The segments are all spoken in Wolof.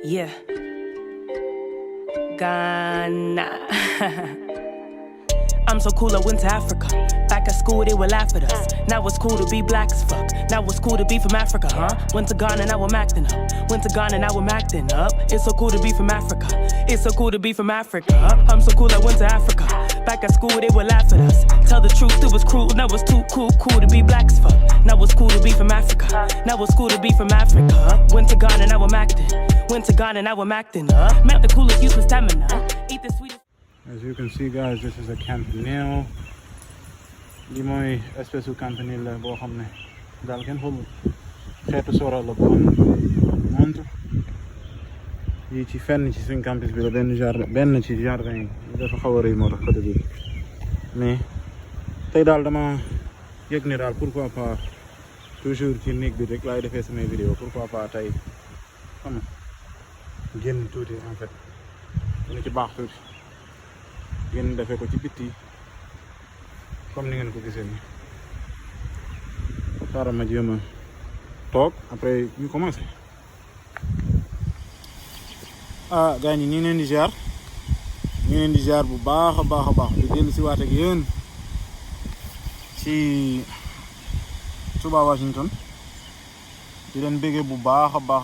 Yeah. Ghana. I'm so cool, I went to Africa. Back at school, they would laugh at us. Now it's cool to be black as fuck. Now it's cool to be from Africa, huh? Went to Ghana, now I'm acting up. Went to Ghana, now I'm acting up. It's so cool to be from Africa. It's so cool to be from Africa. I'm so cool, I went to Africa. Back at school, they would laugh at us. Tell the truth, it was cruel. Now it's too cool to be black as fuck. Now it's cool to be from Africa. Now it's cool to be from Africa. Went to Ghana, now I'm acting. Went to Ghana, now I'm acting up. Met the coolest youth with stamina. Eat the sweetest. As you can see, guys, this is a campanile. Li mooy espèce u campanile la boo xam ne daal kenn xamul xeetu sora la bu am montre yi ci fenn ci suñ campus bi la benn ci jardin yi dafa xaw a rëy moo tax côté bi mais tey daal dama yëg ne daal pourquoi pas toujours ci néeg bi rek laay defee samay vidéo pourquoi pas tey xam nga génn tuuti en fait dina ci baax tuuti génn defee ko ci bitti comme ni ngeen ko gisee nii xaaral ma jéem a toog après ñu commencé. Gars ñi ñu ngi leen di ziar bu baax a baax di dellu si waat ak yéen ci Touba-Washington di leen béggee bu baax a baax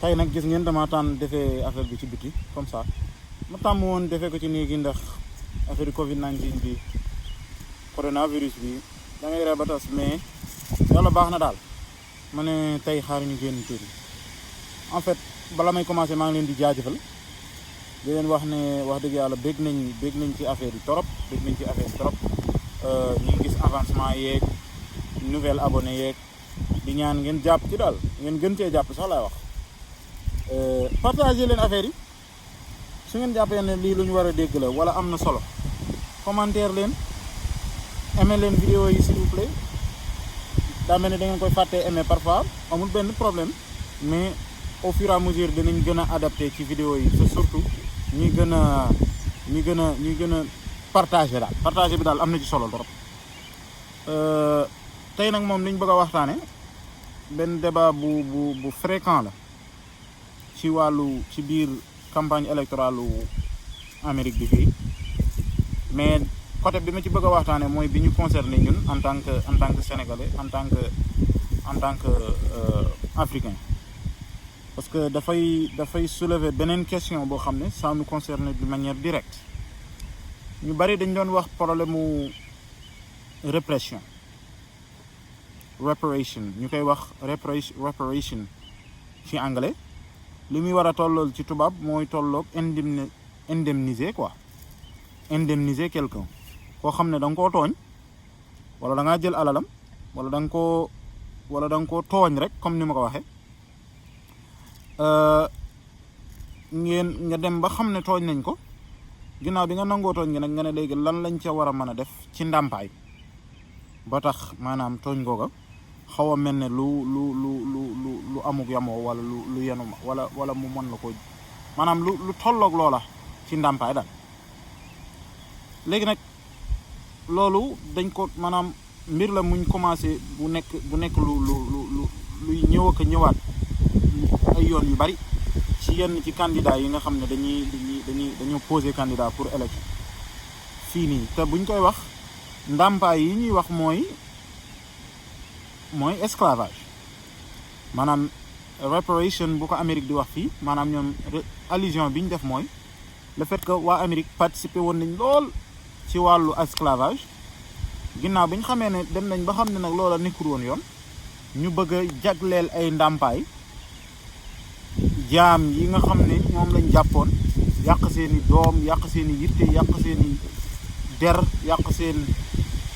tey nag gis ngeen dama tànn defee affaire bi ci biti comme ça ma tàmm woon defee ko ci néegi ndax affaire Covid-19 bi coronavirus bi da ngay ree ba tas mais yàlla baax na daal ma ne tey xaar ñu génn tuuti en fait bala may commencer maa ngi leen di jaajëfal di leen wax ne wax dëgg yàlla bég nañ ci affaire yi trop ñu ngi gis avancement yeeg nouvelle abonné yeeg di ñaan ngeen jàpp ci daal ngeen gën cee jàpp sax laay wax partager leen affaire yi su ngeen jàppee ne lii lu ñu war a dégg la wala am na solo commentaire leen aimer leen vidéo yi s'il vous plaît daa mel ne da ngeen koy fàttee aimer parfois amul benn problème mais au fur et à mesure dinañ gën a adapté ci vidéo yi c'est surtout ñuy gën a partager daal partager bi daal am na ci solo trop tey nag moom liñ bëgg a waxtaane benn débat bu fréquent la ci biir campagne électorale Amérique bi fii mais côté bi ma ci bëgg a waxtaane mooy bi ñu concerné ñun en tant que sénégalais en tant que africain parce que dafay soulever beneen question boo xam ne ça nous concerne de manière directe ñu bari dañ doon wax problème mu repression ñu koy wax reparation ci anglais li muy war a tollool ci tubaab mooy tolloog indemniser quelqu'un koo xam ne da nga koo tooñ wala da ngaa jël alalam wala da nga koo tooñ rek comme ni ma ko waxee nga dem ba xam ne tooñ nañ ko ginnaaw bi nga nangoo tooñ gi nag nga ne léegi lan lañ ca war a mën a def ci ndàmpaay ba tax maanaam tooñ googa xaw a mel ne lu amuk yamoo wala lu yenu ma wala mu mën la ko maanaam lu tolloog loola ci ndàmpaay daal léegi nag loolu dañ ko maanaam mbir la muñ commencé bu nekk luy ñëw ak ñëwaat ay yoon yu bari ci yenn ci candidat yi nga xam ne dañoo posé candidat pour élection fii nii te buñ koy wax ndàmpaay yi ñuy wax mooy esclavage maanaam reparation bu ko Amérique di wax fii maanaam ñoom allusion bi ñu def mooy le fait que waa Amérique participer woon nañ lool ci wàllu esclavage ginnaaw bi ñu xamee ne dem nañ ba xam ne nag loola nekkul woon yoon ñu bëgg a jagleel ay ndàmpaay jaam yi nga xam ne ñoom lañ jàppoon yàq seeni doom yàq seeni yitte yàq seeni der yàq seen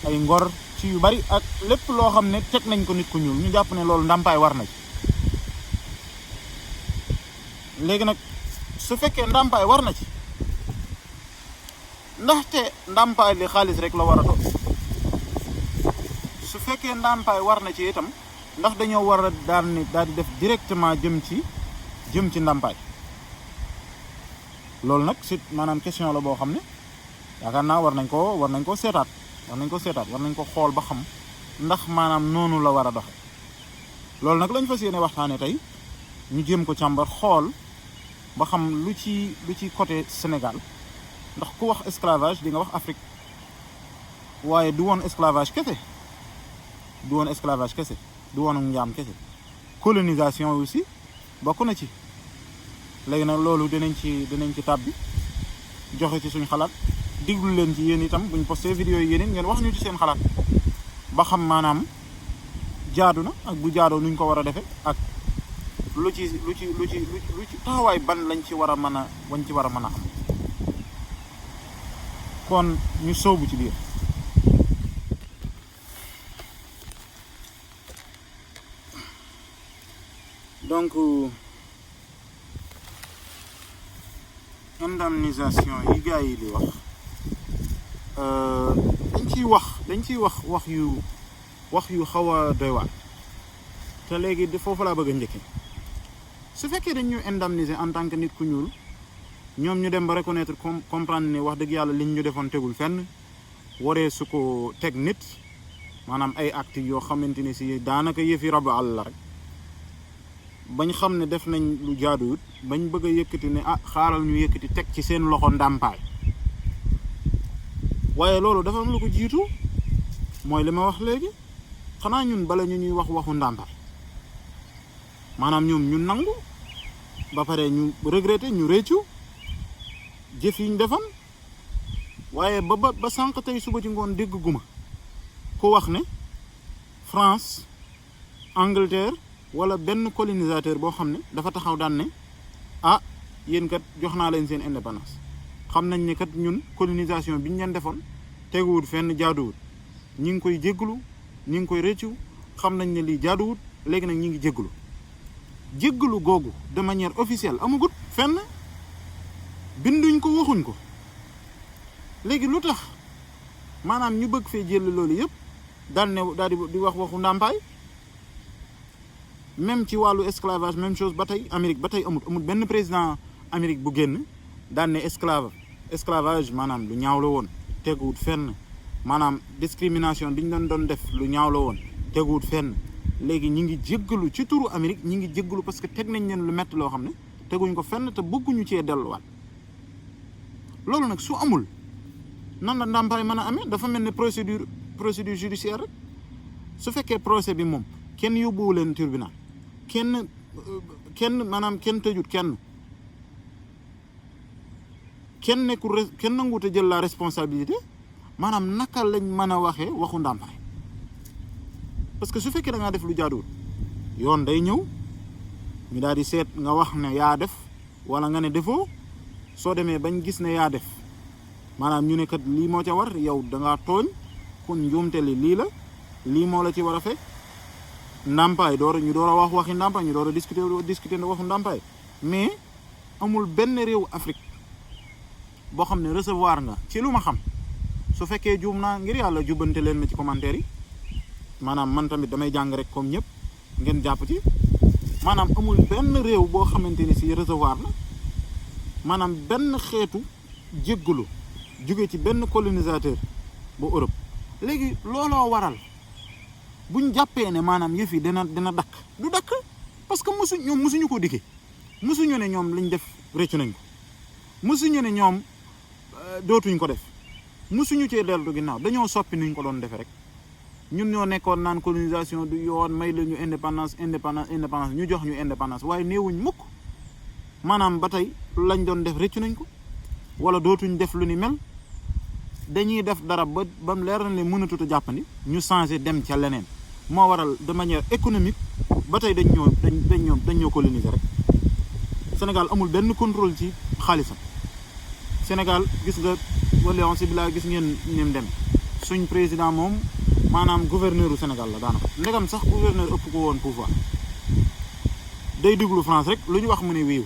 ay ngor ci yu bari ak lépp loo xam ne teg nañ ko nit ku ñuul ñu jàpp ne loolu ndàmpaay war na ci léegi nag su fekkee ndàmpaay war na ci ndaxte ndàmpaay li xaalis rek la war a doon su fekkee ndàmpaay war na ci itam ndax dañoo war a daal di def directement jëm ci ndàmpaay loolu nag c'est maanaam question la boo xam ne yaakaar naa war nañ ko seetaat war nañ ko xool ba xam ndax maanaam noonu la war a doxe loolu nag lañ fas yéene waxtaane tey ñu jéem ko càmbar xool ba xam lu ci côté Sénégal ndax ku wax esclavage di nga wax Afrique waaye du woon esclavage kese du woon njaam kese colonisation aussi bokk na ci. léegi nag loolu dinañ ci tàbbi joxe ci suñ xalaat diglu leen ci yéen itam buñ posté vidéo yi yéen ngeen wax ñu ci seen xalaat ba xam maanaam jaadu na ak bu jaadoo nuñ ko war a defe ak lu ci taxawaay ban lañ ci war a mën a am kon ñu sóobu ci biir. donc indemnisation yi gars yi di wax dañ ciy wax yu xaw a doy waar te léegi foofu laa bëgg a njëkke su fekkee dañ ñu indemniser en tant que nit ku ñuul ñoom ñu dem ba reconnaître comprendre ne wax dëgg yàlla liñ ñu defoon tegul fenn waree su ko teg nit maanaam ay actes yoo xamante ni si daanaka yëfi rabu àll la rek bañ xam ne def nañ lu jaaduwut bañ bëgg a yëkkati ne xaaral ñu yëkkati teg ci seen loxo ndàmpaay waaye loolu dafa am lu ko jiitu mooy li ma wax léegi xanaa ñun bala ñu ñuy waxu ndàmpaay maanaam ñoom ñu nangu ba pare ñu regretter ñu réccu jëf yi ñu defoon waaye ba sànq tey suba ci ngoon dégg guma ku wax ne France Angleterre wala benn colonisateur boo xam ne dafa taxaw daan ne yéen kat jox naa leen seen indépendance xam nañ ne kat ñun colonisation bi ñu leen defoon teguwut fenn jaaduwut ñi ngi koy jégglu ñi ngi koy rëccu xam nañ ne lii jaaduwut léegi nag ñi ngi jégglu googu de manière officielle amagut fenn binduñ ko waxuñ ko léegi lu tax maanaam ñu bëgg fee jël loolu yëpp daal di wax waxu ndàmpaay même ci wàllu esclavage même chose ba tey Amérique ba tey amul benn président Amérique bu génn daan ne esclavage maanaam lu ñaaw la woon teguwut fenn maanaam discrimination bi ñu doon def lu ñaaw la woon teguwut fenn léegi ñi ngi jéggalu ci turu Amérique ñi ngi jéggalu parce que teg nañ leen lu metti loo xam ne teguñ ko fenn te bëgguñu cee delluwaat loolu nag su amul nan la ndàmpaay mën a amee dafa mel ne procédure judiciaire rek su fekkee procès bi moom kenn yóbbuwu leen tribunal kenn maanaam kenn tëjut kenn nanguute jël la responsabilité maanaam naka lañ mën a waxee waxu ndàmpaay parce que su fekkee da ngaa def lu jaaduwul yoon day ñëw ñu daal di seet nga wax ne yaa def wala nga ne defoo soo demee bañ gis ne yaa def maanaam ñu ne kat lii moo ca war yow da ngaa tooñ kon njuumte lii la lii moo la ci war a fekk ndàmpaay ñu door a wax waxi ndàmpaay ñu door a discuter ne waxu ndàmpaay mais amul benn réew Afrique boo xam ne recevoir nga ci lu ma xam su fekkee juum naa ngir yàlla jubbante leen ma ci commentaire yi maanaam man tamit damay jàng rek comme ñëpp ngeen jàpp ci maanaam amul benn réew boo xamante ni si recevoir na maanaam benn xeetu jéggalu jóge ci benn colonisateur bu Europe léegi looloo waral buñ jàppee ne maanaam yëf yi dina dakk du dakk parce que musuñu ko diggee musuñu ne ñoom liñ def réccu nañ ko musuñu ne ñoom dootuñ ko def musuñu cee dellu ginnaaw dañoo soppi nuñ ko doon defee rek ñun ñoo nekkoon naan colonisation du yoon may la ñu indépendance ñu jox ñu indépendance waaye néewuñ mukk maanaam ba tey lañ doon def réccu nañ ko wala dootuñ def lu ni mel dañuy def dara ba mu leer na ne mënatut a jàppandi ñu changé dem ca leneen moo waral de manière économique ba tey dañ ñoo coloniser rek Sénégal amul benn contrôle ci xaalisam Sénégal gis nga wala on sibila gis ngeen ni mu dem suñ président moom maanaam gouverneur u Sénégal la daanaka ndegam sax gouverneur ëpp ko woon pouvoir day déglu France rek lu ñu wax mu ne wiiw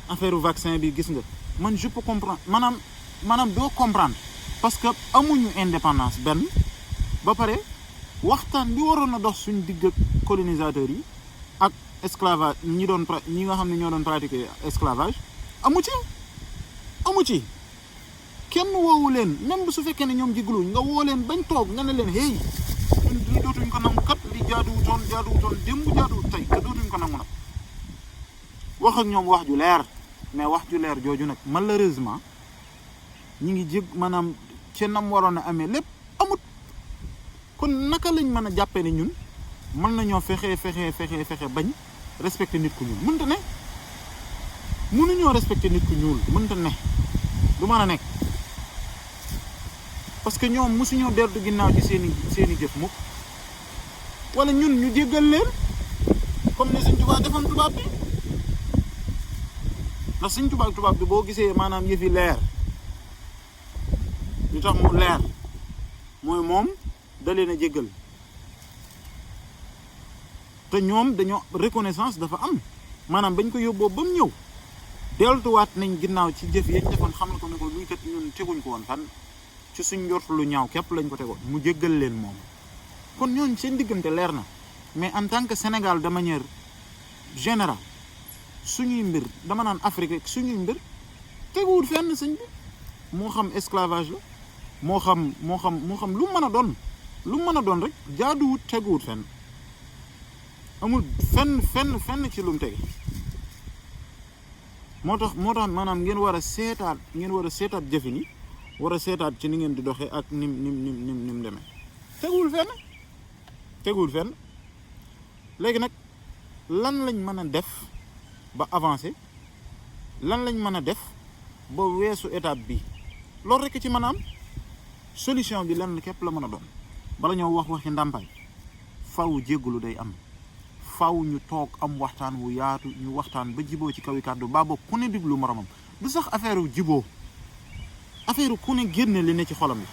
affaire vaccin bi gis nga man je peux comprendre maanaam doo comprendre parce que amuñu indépendance benn ba pare waxtaan bi waroon a dox suñ digg ak colonisateurs yi ak esclavage ñi nga xam ne ñoo doon pratiquer esclavage amu ci kenn woowu leen même bu su fekkee ne ñoom jigluñ nga woo leen bañ toog nga ne leen ñun lii dootuñ ko nangu kat li jaaduwutoon démb jaaduwut tey te dootuñ ko nangu nag wax ak ñoom wax ju leer mais wax ju leer jooju nag malheureusement ñi ngi jég maanaam ci nam waroon a amee lépp amut. kon naka lañ mën a jàppee ne ñun mën nañoo fexe bañ respecter nit ku ñuul mënta ne. mënuñoo respecter nit ku ñuul mënta ne du mën a nekk parce que ñoom mosuñoo deltu ginnaaw ci seeni jëf mukk wala ñun ñu jéggal leen comme ne Sëñ Tuubaa defoon tubaab bi ndax Sëñ Tuubaa tubaab bi boo gisee maanaam yëfi leer li tax mu leer mooy moom da leen a jéggal te ñoom dañoo reconnaissance dafa am maanaam bañ ko yóbboo ba mu ñëw deltuwaat nañ ginnaaw ci jëf yañ defoon xam na ko ne ko luy kat ñun teguñ ko woon fan ci suñ njort lu ñaaw képp lañ ko tegoon mu jéggal leen moom kon ñooñ seen diggante leer na mais en tant que Sénégal de manière générale suñuy mbir dama naan Afrique rek suñuy mbir teguwul fenn sëñ bi moo xam esclavage la moo xam lu mën a doon rek jaaduwut teguwut fenn amul fenn ci lu mu tege moo tax maanaam ngeen war a seetaat jëfin yi war a seetaat ci ni ngeen di doxee ak nim demee teguwul fenn léegi nag lan lañ mën a def ba avancer lan lañ mën a def ba weesu étape bi loolu rekk ci mën a am solution bi lan képp la mën a doon bala ñoo waxi ndàmpaay faw jéggulu day am faw ñu toog am waxtaan wu yaatu ñu waxtaan ba jiboo ci kaw i kàddu baa boog ku ne diglu moromam du sax affaire wu jiboo affaire ku ne génne li ne ci xolam la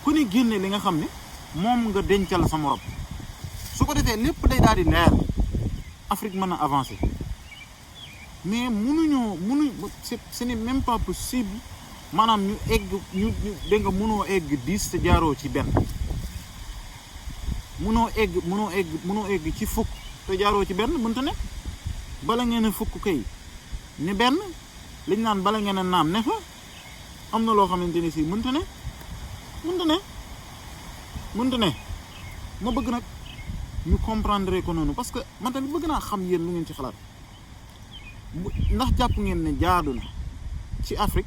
ku ne génne li nga xam ne moom nga dencal sa morom su ko defee lépp day daal di leer Afrique mën a avancer mais ce n'est même pas possible maanaam ñu dégg nga mënoo egg 10 te jaaroo ci benn mënoo egg ci fukk te jaaroo ci benn mënta ne bala ngeen a fukk kay ne benn liñ naan bala ngeen a naam ne fa am na loo xamante ni si mënta ne ma bëgg nag ñu comprendre ko noonu parce que man tamit bëgg naa xam yéen lu ngeen ci xalaat ndax jàpp ngeen ne jaadu na ci Afrique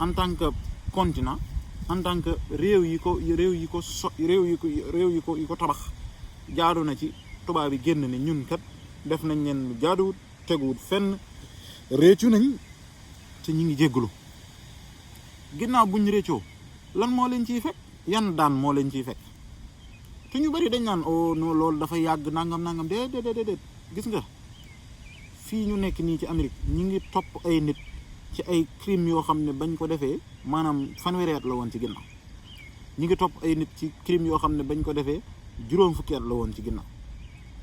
en tant que continent en tant que réew yi ko tabax jaadu na ci tubaab bi génn ne ñun kat def nañ leen lu jaaduwut teguwut fenn réccu nañ te ñu ngi jégglu ginnaaw buñ réccoo lan moo leen ciy fekk yan daan moo leen ciy fekk te ñu bari dañ naan oh non loolu dafa yàgg nangam déedéet gis nga fii ñu nekk nii ci Amérique ñi ngi topp ay nit ci ay crime yoo xam ne bañ ko defee maanaam fanweeri at la woon ci ginnaaw ñi ngi topp ay nit ci crime yoo xam ne bañ ko defee juróom fukki at la woon ci ginnaaw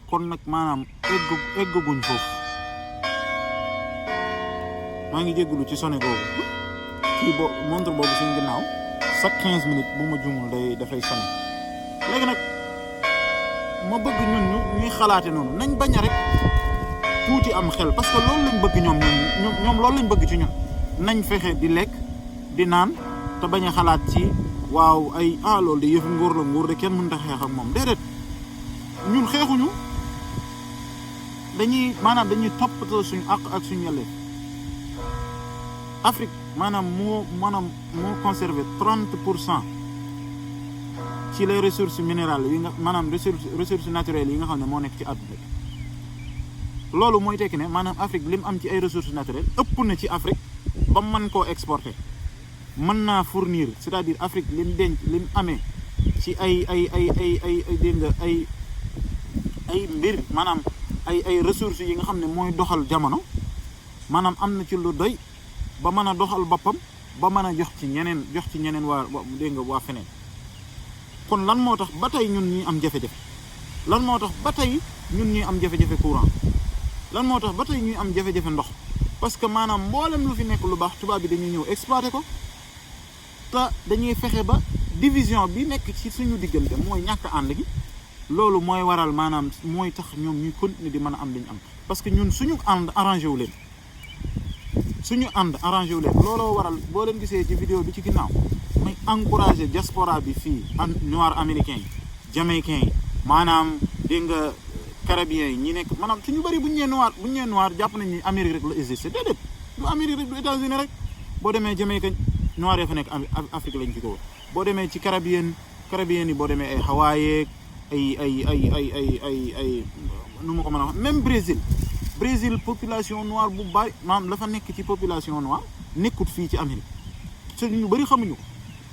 kon nag maanaam eggaguñ foofu maa ngi jégalu ci sone googu kii montre boobu suñ ginnaaw chaque 15 minutes bu ma jumul dafay sone léegi nag ma bëgg ñuy xalaate noonu nañ bañ a rek tuuti am xel parce que loolu lañ bëgg ñoom loolu lañ bëgg ci ñun nañ fexe di lekk di naan te bañ a xalaat ci waaw ay loolu de yëfu nguur de kenn mënut a xeex ak moom déedéet ñun xeexuñu dañuy toppatoo suñu àq ak suñu yelleef Afrique maanaam moo conservé 30% ci les ressources minérales yi nga maanaam ressources naturelles yi nga xam ne moo nekk ci àdduna bi loolu mooy tekki ne maanaam Afrique li mu am ci ay ressources naturelles ëpp na ci Afrique ba mën koo exporter mën naa fournir c'est-à-dire Afrique li mu denc li mu amee ci ay dégg nga ay mbir maanaam ay ressources yi nga xam ne mooy doxal jamono maanaam am na ci lu doy ba mën a doxal boppam ba mën a jox ci ñeneen waa dégg nga waa feneen kon lan moo tax ba tey ñun ñuy am jafe-jafe lan moo tax ba tey ñun ñuy am jafe-jafe courant lan moo tax ba tey ñuy am jafe-jafe ndox parce que maanaam mboolem lu fi nekk lu baax tubaab bi dañuy ñëw exploiter ko te dañuy fexe ba division bi nekk ci suñu diggante mooy ñàkk ànd gi loolu mooy waral maanaam mooy tax ñoom ñuy continuer di mën a am li ñu am parce que ñun suñu ànd arrangé wu leen looloo waral boo leen gisee ci vidéo bi ci ginnaaw may encourager diaspora bi fii noir américain yi jamaïcain yi maanaam dégg nga caribéens yi ñi nekk maanaam suñu bëri bu ñu nee noir jàpp nañ ni Amérique rek la existé déedéet lu Amérique rek du États-Unis rek boo demee Jamaïque noir yi fa nekk Afrique lañ ci ko boo demee ci caribéen yi boo demee ay Hawaii ay nu ma ko mën a wax même Brésil population noire bu bari maanaam la fa nekk ci population noire nekkut fii ci Amérique te ñu bëri xamuñu ko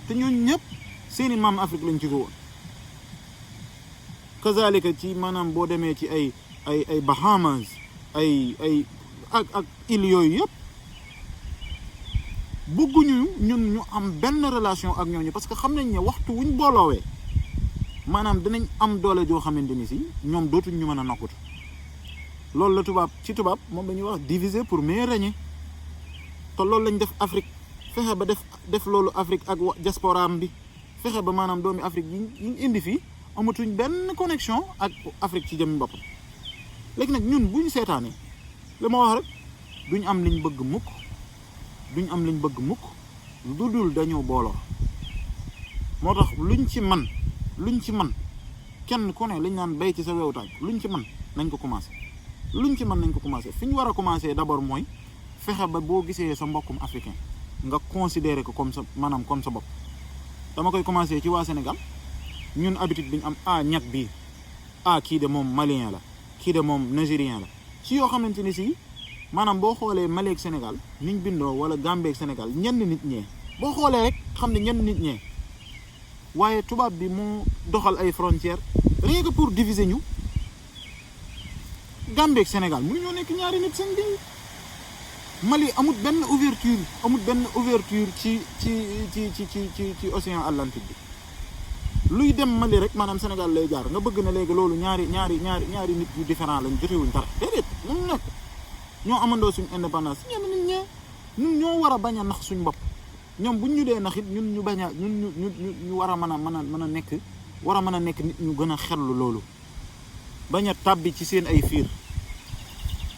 te ñooñu ñëpp seeni maam Afrique lañ ci ko woon kazalika ci maanaam boo demee ci ay Bahamas ak îles yooyu yëpp bëgguñu ñun ñu am benn relation ak ñooñu parce que xam nañ ne waxtu wuñ booloowee maanaam dinañ am doole joo xamante ni si ñoom dootuñ ñu mën a nokkutu loolu la tubaab moom la ñuy wax diviser pour mieux régner te loolu lañ def Afrique fexe ba def loolu Afrique ak diasporaam bi fexe ba maanaam doomi Afrique yi ñu indi fii amatuñ benn connexion ak Afrique ci jëmmi boppam léegi nag ñun buñ seetaanee li ma wax rek duñ am liñ bëgg mukk lu dul dañoo booloo moo tax luñ ci man kenn ku ne lañ naan bay ci sa wewu tànk luñ ci man nañ ko commencé fi ñu war a commencé d'abord mooy fexe ba boo gisee sa mbokkum africain nga considérer ko comme sa bopp dama koy commencé ci waa Sénégal ñun habitude bi ñu am ñett bii kii de moom malien la kii de moom nigérien la ci yoo xamante ni si maanaam boo xoolee Mali ak Sénégal niñ bindoo wala Gambie ak Sénégal ñenn nit ñee boo xoolee rek xam ne ñenn nit ñee waaye tubaab bi moo doxal ay frontières rien que pour diviser ñu Gambie ak Sénégal mënuñoo nekk ñaari nit seen biir Mali amul benn ouverture ci océan Atlantique bi luy dem Mali rek maanaam Sénégal lay jaar nga bëgg na léegi loolu ñaari nit yu différent lañ jotewuñ dara déedéet mun nekk ñoo amandoo suñu indépendance ñenn nit ñee ñun ñoo war a bañ a nax suñu bopp ñoom buñ ñu dee nax it ñun ñu bañ a ñu war a mën a nekk nit ñu gën a xellu loolu bañ a tàbbi ci seen ay fiir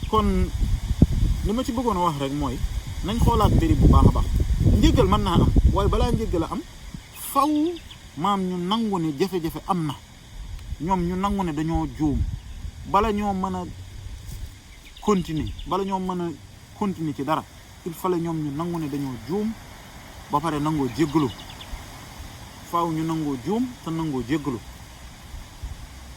kon li ma ci bëggoon a wax rek mooy nañ xoolaat mbiri bu baax a baax njëggal mën naa am waaye balaa njëggal a am faw maam ñu nangu ne jafe-jafe am na ñoom ñu nangu ne dañoo juum bala ñoo mën a continuer ci dara il fallait ñoom ñu nangu ne dañoo juum ba pare nangoo jéggalu faaw ñu nangoo juum te nangoo jéggalu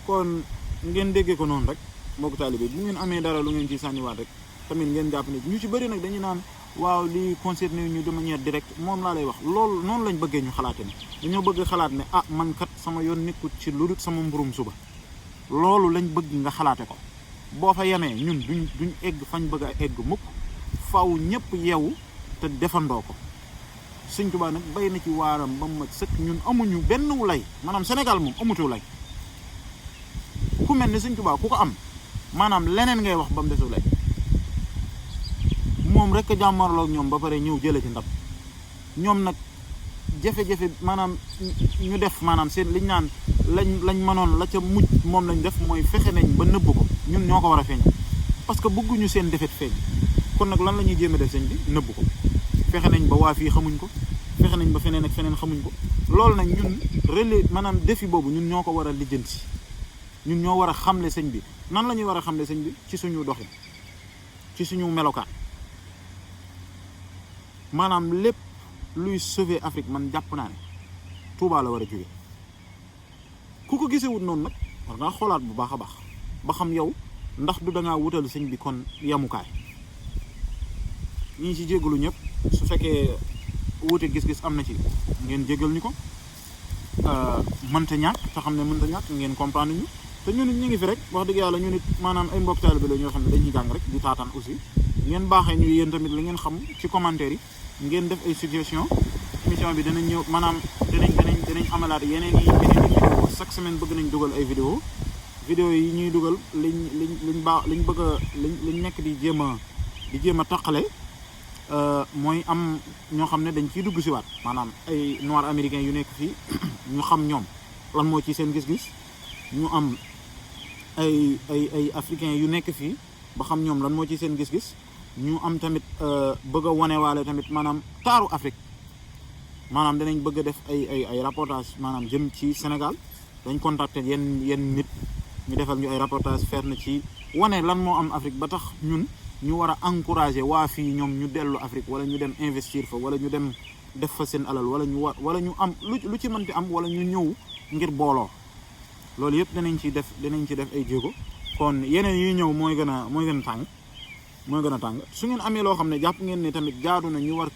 kon ngeen déggee ko noonu rek mbokk taalibe bu ngeen amee dara lu ngeen ci sànniwaat rek tamit ngeen jàpp ne ñu ci bëri nag dañu naan waaw li concerné ñu de manière directe moom laa lay wax loolu noonu lañ bëggee ñu xalaate ne dañoo bëgg xalaat ne man kat sama yoon nekkut ci lu dul sama mburum suba loolu lañ bëgg nga xalaate ko boo fa yemee ñun duñ egg fañ bëgg a egg mukk faw ñëpp yeewu te defandoo ko Sëñ Tuubaa nag bay na ci waaram ba mu mat sëkk ñun amuñu benn wu lay maanaam Sénégal moom amutu lay ku mel ni Sëñ Tuubaa ku ko am maanaam leneen ngay wax ba mu desu lay moom rek a jàmmarloog ñoom ba pare ñëw jële ci ndab ñoom nag jafe-jafe maanaam ñu def maanaam seen liñ naan lañ mënoon la ca mujj moom lañ def mooy fexe nañ ba nëbb ko ñun ñoo ko war a feeñ parce que bëgguñu seen defet feeñ kon nag lan la ñuy jéem a def sëñ bi nëbb ko fexe nañ ba waa fii xamuñ ko fexe nañ ba feneen ak feneen xamuñ ko loolu nag ñun relais maanaam défi boobu ñun ñoo ko war a lijjanti ñun ñoo war a xamle sëñ bi nan la ñuy war a xamle sëñ bi ci suñu doxin ci suñu melokaan maanaam lépp luy sauver Afrique man jàpp naa ne Touba la war a jóge ku ko gisewut noonu nag war ngaa xoolaat bu baax a baax ba xam yow ndax du dangaa wutal sëñ bi kon yamukaay ñi ci jégalu ñëpp su fekkee wuute gis-gis am na ci ngeen jégal ñu ko mënta ñàkk te xam ne mënta ñàkk ngeen comprendre ñu te ñun it ñu ngi fi rek wax dëgg yàlla ñun it maanaam ay mbokk taalibe la ñoo xam ne dañuy jàng rek di taataan aussi ngeen baaxee ñu yéen tamit li ngeen xam ci commentaire yi ngeen def ay suggestion émission bi danañ ñëw maanaam danañ amalaat yeneen i vidéo chaque semaine bëgg nañ dugal ay vidéo yi ñuy dugal liñ bëgg a liñ nekk di jéem a taqale mooy am ñoo xam ne dañ ciy dugg si waat maanaam ay noirs américains yu nekk fii ñu xam ñoom lan moo ci seen gis-gis ñu am ay africains yu nekk fii ba xam ñoom lan moo ci seen gis-gis ñu am tamit bëgg a wanewaale tamit maanaam taaru Afrique maanaam danañ bëgg a def ay reportage maanaam jëm ci Sénégal dañ contacter yenn nit ñu defal ñu ay reportage feer na ci wane lan moo am Afrique ba tax ñun ñu war a encourager waa fii ñoom ñu dellu Afrique wala ñu dem investir fa wala ñu dem def fa seen alal wala ñu am lu ci mënti am wala ñu ñëw ngir booloo loolu yëpp danañ ci def ay jéego kon yeneen yi ñëw mooy gën a tàng su ngeen amee loo xam ne jàpp ngeen ne tamit jaadu na ñu war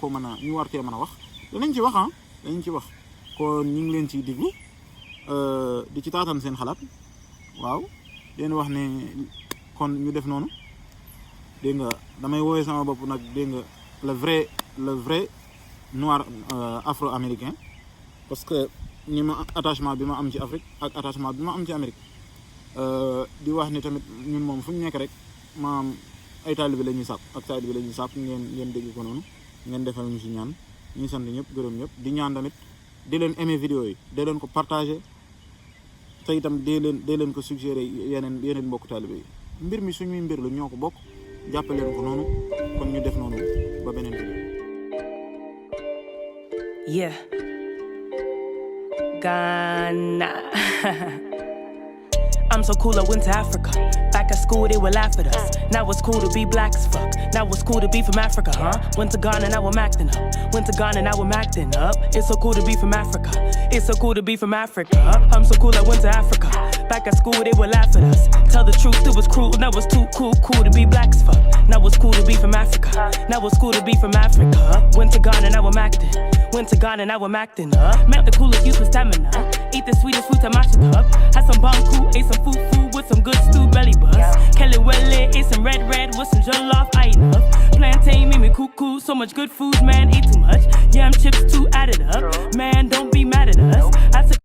cee mën a wax danañ ci wax kon ñu ngi leen ciy diglu di ci taataan seen xalaat waaw leen wax ne kon ñu def noonu dégg nga damay woowee sama bopp nag dégg nga le vrai noir afro-américain parce que ni ma attachement bi ma am ci Afrique ak attachement bi ma am ci Amérique di wax ni tamit ñun moom fu ñu nekk rek maam ay taalibe la ñuy sàpp ngeen dégg ko noonu ngeen defal ñu ci ñaan ñuy sant ñëpp gërëm ñëpp di ñaan tamit di leen aimer vidéo yi di leen ko partager te itam dee leen ko suggérer yeneen mbokk taalibe yi mbir mi suñuy mbir la ñoo ko bokk jàppaleen ko noonu kon ñu def noonu ba beneen vidéo. Yeah. Ghana. I'm so cool, I went to Africa. Back at school, they would laugh at us. Now it's cool to be black as fuck. Now it's cool to be from Africa, huh? Went to Ghana, now I'm acting up. Went to Ghana, now I'm acting up. It's so cool to be from Africa. It's so cool to be from Africa. I'm so cool, I went to Africa. Back at school, they would laugh at us. Tell the truth, it was cruel. Now it's too cool to be black as fuck. Now it's cool to be from Africa. Now it's cool to be from Africa. Went to Ghana, now I'm acting. Went to Ghana, now I'm acting up. Mount the coolest youth with stamina. Eat the sweetest fruit, I mashed it up. Had some banku, ate some food with some good stew belly bus. Kelly Welle, ate some red with some jollof, I enough. Plantain made me cuckoo, so much good food, man, ate too much. Yam chips too added up. Man, don't be mad at us. I took